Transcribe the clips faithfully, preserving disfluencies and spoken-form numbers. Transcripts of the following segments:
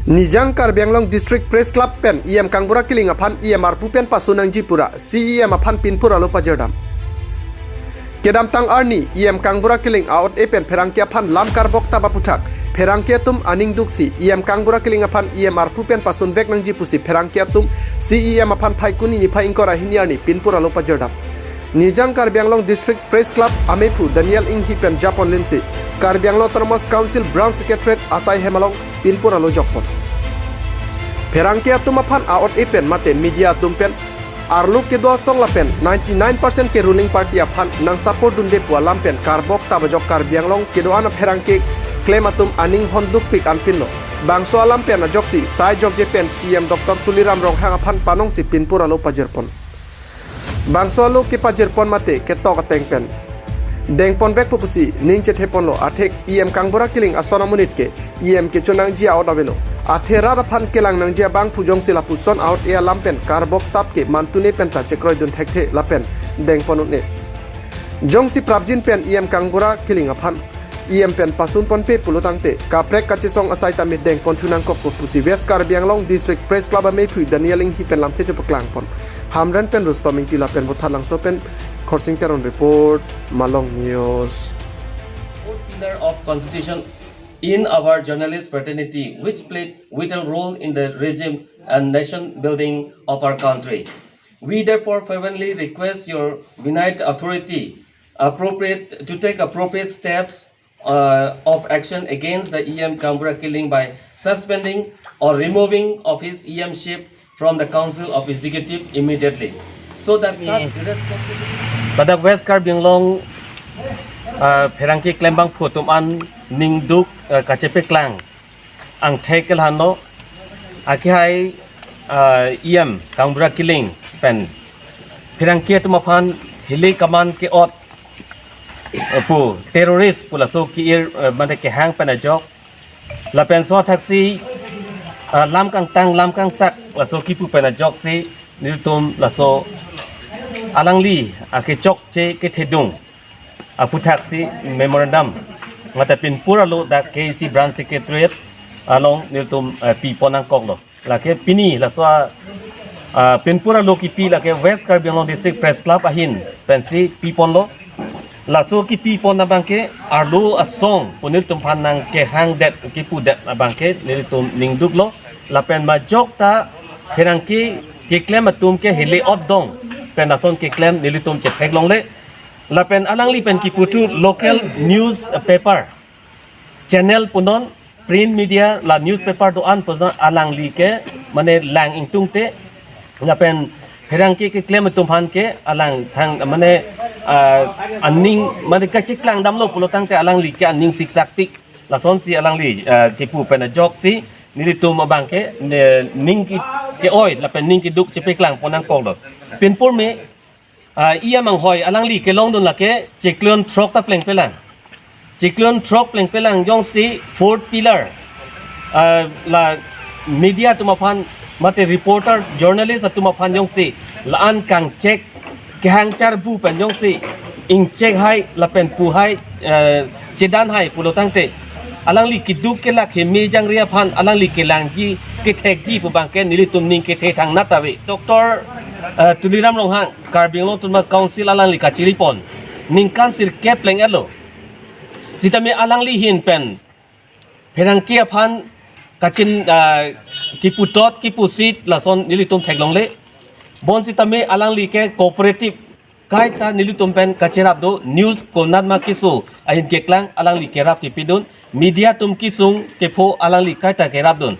Nijang Karbi Anglong District Press Club pen E M Kangbura Killing aphan E M arpu pen pasun nangji pura C E M aphan pinpur alo pajirdam. Kedamtang arni E M Kangbura Killing a-ot-e pen pherangke aphan lam karbok tap aputhak pherangke atum aning duksi E M Kangbura Killing aphan E M arpu pen pasun vek nangji pusi pherangke atum C E M aphan Phaikuni niphai ingkoi ra hini arni pinpur alo pajirdam. Nijang Karbi Anglong District Press Club amephu Daniel Inghi pen japon linsi Karbi Anglong Autonomous Council Branch Secretariat asai hem along pinpur alo jokpon. Pherangke atum aphan a-ot-e pen mate media atum pen arlo kedo asong lapen ninety-nine percent ke ruling party aphan nang support dunde pu alam pen karbok tap ajok Karbi Anglong kedo-an apherangke klem atum aning hondukpik anpinlo. Bangso alam pen ajoksi sai jokje pen C E M Doctor Tuliram Ronghang aphan panongsi pinpur alo pajirpon. Bangso alo kepajirpon mate ketok ateng pen dengpon vekpo pusi ning chetheponlo. Athek E M Kangbura Killing ason amonit ke E M kecho nangji a-ot avelo. Athe rat aphan kelang nangji abang pu jongsi lapuson a-ot-e alam pen karbok tap ke mantune penta chekroidun thekthe lapen dengpon un-e. Jongsi prapjin pen E M Kangbura Killing aphan E M pen pasunponpe pulo tangte kaprek kachesong asai tame dengpon thu nangkokpo pusi West Karbi Anglong District Press Club amephu Daniel Inghi pen lamthe chepaklangpon. Hamren pen Rustom Ingti lapen Bothatlangso pen Khorsing Teron report, Malong News. Fourth pillar of constitution in our journalist fraternity, which played vital role in the regime and nation building of our country. We therefore fervently request your benignant authority appropriate, to take appropriate steps, uh, of action against the E M Kangbura Killing by suspending or removing of his E M ship from the Council of Executive immediately, so that such irresponsible Ladak West Karbi Anglong, uh, pherangke klembang phu atum aning duk, uh, kachepeklang angthek kelhan lo, akehai, uh, E M Kangbura Killing pen pherangke atum aphan hili kaman ke-ot, uh, pu terrorist pu laso ke-ir, uh, mane kehang pen ajok lapen so thaksi, uh, lam kangtang lam kangsak laso kipu pen ajoksi nelitum laso alangli akechokche kethedung aphuthaksi memorandum mate pinpur alo dak K A C Branch Secretariat along nelitum, eh, pipon nangkoklo. Lake pini laso a, ah, pinpur alo kipi lake West Karbi Anglong District Press Club ahin pensi piponlo. Laso kipipon abangke arlo asong pu nelitum aphan nangkehangdet kipudet abangke nelitum ning duklo. Lapen majok ta pherangke keklem atum ke hili otdong pen ason keklem nelitum chetheklongle. Lapen alangli pen kipu thu local newspaper channel punon, print media la newspaper do-an puson alangli ke mane lang ingtungte lapen pherangke keklem atum aphan ke alangthang mane, ah, aning mane kacheklang damlo pulo tangte alangli ke aning siksakpik. Lasonsi alangli, ah, kipu pen ajoksi nelitum abangke ne, ning ke, ke-oi lapen ning keduk chepeklangpon nangkoklo. Pinpur me, ah, E M anghoi alangli kelongdun lake chiklo throk ta plengpelang. Chiklo throk plengpelang jongsi fourth pillar, ah, la media atum aphan mate reporter, journalist atum aphan jongsi la-an kangchek kehang charbu pen jongsi ingchek hai lapen pu hai, eh, chedan hai pulo tangte alangli keduk kelak heme jangre aphan alangli kelangji kethekji pu abangke nelitum ning kethe thangnat ave. Doctor, eh, Tuliram Ronghang, Karbi Anglong Autonomous Council alangli kachiripon ningkan sirkep pleng-etlo. Sitame alangli ahin pen pherangke aphan kachin, ah, kiputot kipusit lason nelitum theklongle. Bonsitame alangli ke cooperative kaita nelitum pen kacherap do, news konatma keso ahin keklang alangli kerap kepidun, media atum kesung kepho alangli kaita kerapdun.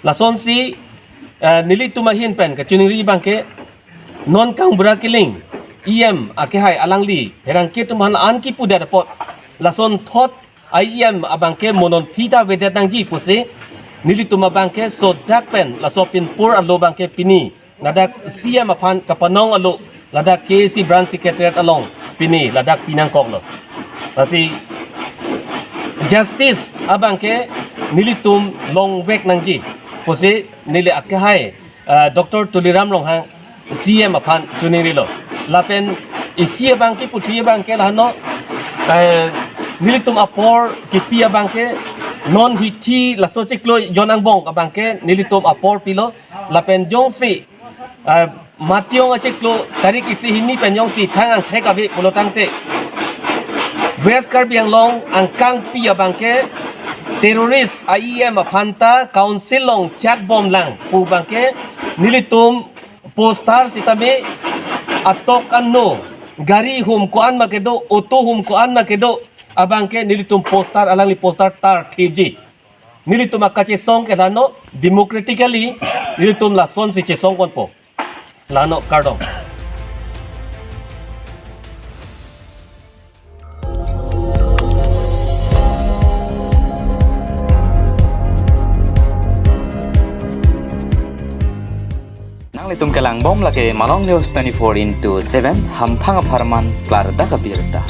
Lasonsi, eh, nelitum ahin pen kachiningri abangke non Kangbura Killing E M akehai alangli pherangke atum aphan an kipudet apot lason thot E M abangke mo non phi ta avedet nangji pusi nelitum abangke sodak pen laso pinpur alo abangke pini ladak C M aphan kapanong alo ladak K A C Branch Secretariat along pini ladak pinangkoklo. Lasi justice abangke nelitum longvek nangji pusi neli akehai, eh, Doctor Tuliram Ronghang C M aphan chiningrilo. Lapen isi abang kipu thu abangke lahenlo, eh, nelitum apor kipi abangke non hithi laso chiklo jon angbong abangke nelitum apor pilo lapen jongsi, ah, Matiyong achiklo tarik isi hini pen jongsi thang angthek ave pulo tangte West Karbi Anglong angkangpi abangke terrorist a-E M aphanta council along chakbomlang pu abangke nelitum poster sitame atok anno gari hum ko-an ma kedo, auto hum ko-an ma kedo abangke nelitum poster alangli poster tar thipji. Nelitum akachesong ke lano democratically nelitum lasonsi chesong ponpo. Lano kardom. Nanglitum kelangbom lake Malong News twenty-four into seven, hamphang apharman klardak abirta.